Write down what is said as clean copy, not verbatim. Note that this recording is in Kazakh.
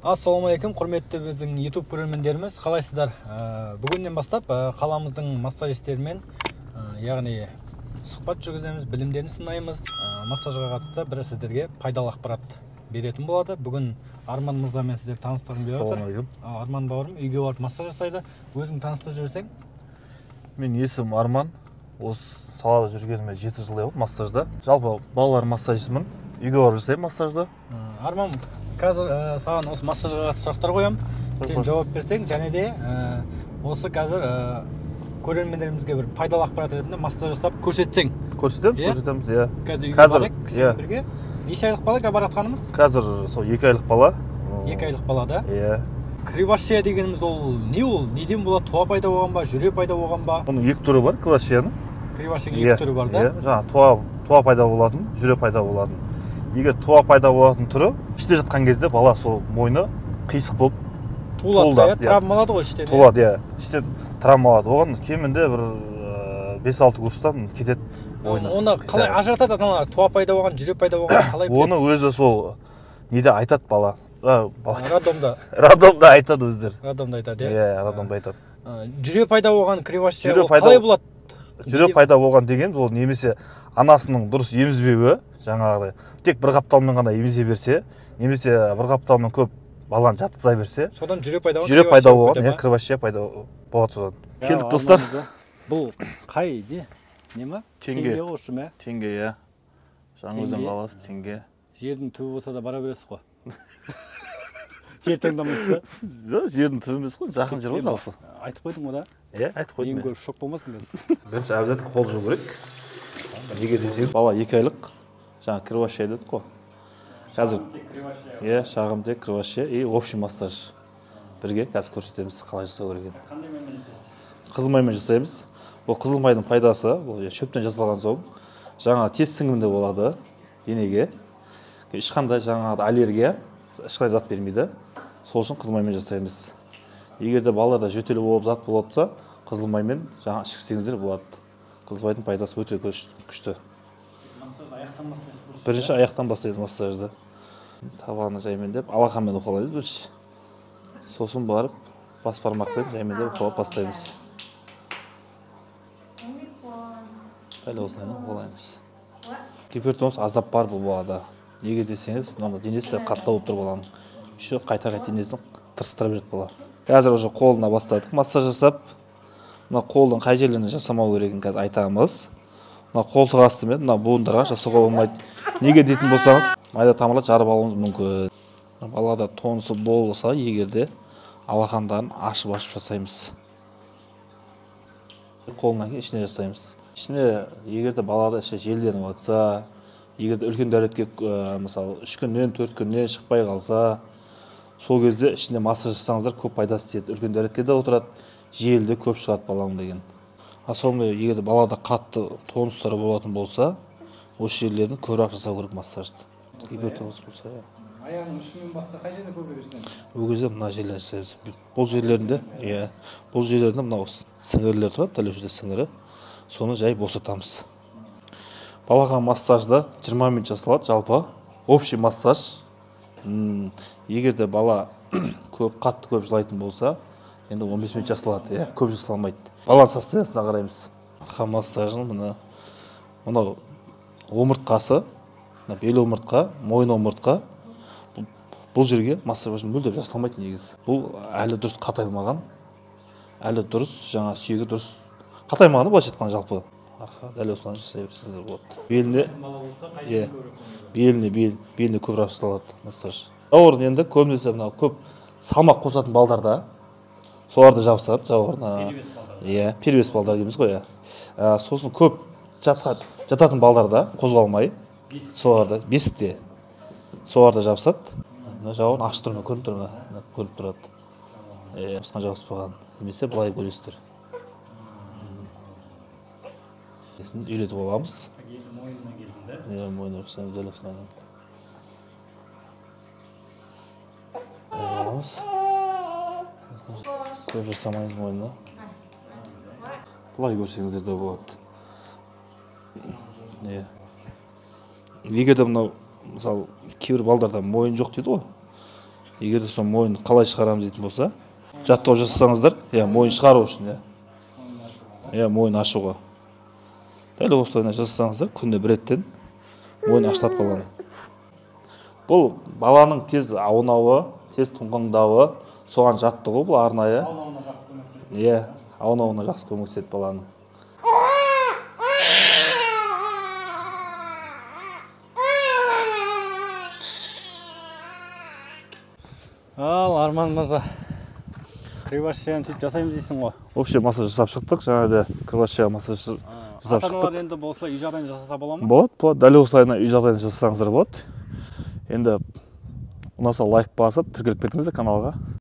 Ассалаумағалейкум, құрметті біздің YouTube көрермендеріміз, қалайсыздар? Бүгіннен бастап қаламыздың массажистерімен, яғни сұхбат жүргіземіз, білімдерін сынаймыз. Массажға қатысты бір сіздерге пайдалы ақпарат беретін болады. Бүгін Арман мырзамен сіздер таныстырғым келіп отыр. Ассалаумағалейкум. Арман бауырым үйге барып массаж жасайды. Өзің таныстырып жіберсең. Мен есімім Арман. Осы салада жүргеніме 7 жылдай болды массажда. Жалпы балалар массажистімін. Үйге барып жасаймын массажды. Арман, қазір саған осы массажға қатысты сұрақтар қоямын. Сен жауап берсең, және де осы қазір көрермендерімізге бір пайдалы ақпарат ретінде массаж жасап көрсетсең. Көрсетеміз, көрсетеміз, иә. Қазір үйге барайық, сенімен бірге. Неше айлық бала қазір баратқанымыз? Қазір сол 2 айлық бала. 2 айлық бала да? Иә. Кривошея дегеніміз ол не ол? Неден болады? Туа пайда болған ба, жүре пайда болған ба? Оның 2 түрі бар кривошеяның. Кривошеяның 2 түрі бар да? Иә, жаңа туа пайда болатын, жүре пайда болатын. Егер туа пайда болатын түрі, іште жатқан кезде бала сол мойны қисық болып туылады, травма алады ғой іштен. Туылады, иә. Іште травма алады. Оған кемінде бір 5-6 курстан кетеді мойны. Оны қалай ажыратады ата-аналар? Туа пайда болған, жүре пайда болған қалай біледі? Оны өзі сол неде айтады бала. Роддомда. Роддомда айтады өздері. Роддомда айтады, иә? Иә, роддомда айтады. Жүре пайда болған кривошея қалай болады? Жүре пайда болған деген ол немесе анасының дұрыс емізбеуі, жаңағыдай тек бір қапталмен ғана емізе берсе, немесе бір қапталмен көп баланы жатқыза берсе, содан жүре пайда болған, жүре пайда болған, иә, кривошея пайда болады содан. Келдік, достар. Бұл қай не? Не ма? Теңге. Теңге ғой, ма? Теңге, иә. Жаңаөзен қаласы, теңге. Жердің түбі болса да бара бересіз ғой. Жер таңдамайсыз ба? Жоқ, жердің түбі емес қой, жақын жер ғой жалпы. Айтып қойдым ғой да? Иә, айтып қойдым. Ең көріп шок болмасын қазір. Бірінші обязательно қол жуу керек. Неге десеңіз, бала 2 айлық, жаңа кривошея дедік қой. Қазір иә, шағым тек кривошея и общий массаж. Бірге қазір көрсетеміз қалай жасау керек екенін. Қандай маймен жасайсыз? Қызыл маймен жасаймыз. Бұл қызыл майдың пайдасы, бұл шөптен жасалған соң жаңа тез сіңімді болады денеге. Ешқандай жаңағы аллергия, ешқандай зат бермейді. Сол үшін қызыл маймен жасаймыз. Егер де балаларда жөтелі болып зат болып тұрса, қызыл маймен жаңа ішкізсеңіздер болады. Қызыл майдың пайдасы өте күшті. Бірінші аяқтан бастаймыз массажды. Табаны жаймендеп, алақанмен уқалаймыз бірінші. Сосын барып бас бармақпен жаймендеп уқалап бастаймыз. Дәл осылай уқалаймыз. Гипертонус аздап бар бұл балада. Неге десеңіз, мынада денесі қаттылау болып тұр баланың. Еще қайта-қайта денесін тырыстыра береді бала. Қазір уже қолына бастадық массаж жасап. Мына қолдың қай жерлеріне жасамау керегін қазір айтамыз. Мына қолтық асты мен мына буындарға жасауға болмайды. Неге дейтін болсаңыз, майда тамырлар жарып алуыңыз мүмкін. Балада тонусы болса, егер де алақандарын ашып-ашып жасаймыз. Қолынан кейін ішіне жасаймыз. Ішіне егер де балада іші желденіп жатса, егер де үлкен дәретке, мысалы, 3 күннен, 4 күннен шықпай қалса, сол кезде ішіне массаж жасаңыздар көп пайдасы тиеді. Үлкен дәретке де отырады, жел де көп шығады баланың деген. Особенно егер де балада қатты тонустары болатын болса, осы жерлерін көбірек жасау керек массажды. Гипертонус болса, иә. Аяғының ұшымен басса қай жеріне көбірек жасаймыз? Ол кезде мына жерлерін жасаймыз. Бұл жерлерінде, иә, бұл жерлерінде мынау сіңірлер тұрады, дәл осы жерде сіңірі. Соны жай босатамыз. Балаға массажда 20 минут жасалады, жалпы общий массаж. Егер де бала көп, қатты көп жылайтын болса, енді 15 минут жасалады, иә, көп жасалмайды. Баланың состояниесіне қараймыз. Арқа массажының мына мынау омыртқасы, мына бел омыртқа, мойын омыртқа, бұл жерге массаж мүлдем жасалмайды негізі. Бұл әлі дұрыс қатаймаған, әлі дұрыс жаңа сүйегі дұрыс қатаймағаны былайша айтқанда жалпы. Арқа дәл осылай жасай берсеңіздер болады. Беліне, иә, беліне көбірек жасалады массаж. Жауырын енді көбінесе мынау көп салмақ қосатын балдарда, соларды жабысады жауырына. Иә, перевес балдар дейміз ғой, иә. Сосын көп жататын балдарда қозғалмай, соларда бесікте соларда жабысады. Мына жауырын ашық тұр ма, көрініп тұр ма? Көрініп тұрады. Жабысқан жабыспаған немесе былай көресіздер. Үйретіп аламыз. Мойнына келдім, да? Иә, мойнына жасаймыз, дәл осылай. Аламыз. Көп жасамаймыз мойнына. Былай көрсеңіздер де болады. Иә. Егер де мынау, мысалы, кейбір балдарда мойын жоқ дейді ғой. Егер де сол мойынды қалай шығарамыз дейтін болса, жаттығу жасасаңыздар, иә, мойын шығару үшін, иә. Иә, мойын ашуға. Дәл осылай жасасаңыздар, күнде бір реттен мойын ашылады баланың. Бұл баланың тез аунауы, тез тұңғаңдауы, соған жаттығу бұл арнайы. Аунауына жақсы көмектеседі. Иә, аунауына жақсы көмектеседі баланың. Ал Арман мырза, кривошеяны сөйтіп жасаймыз дейсің ғой. Вообще массаж жасап шықтық, жаңа да кривошея массаж жасап шықтық. Ата-аналар енді болса үй жағдайын жасаса бола ма? Болады, болады. Дәл осылай үй жағдайын жасасаңыздар болады. Енді ұнаса лайк басып, тіркеліп кетіңіздер каналға.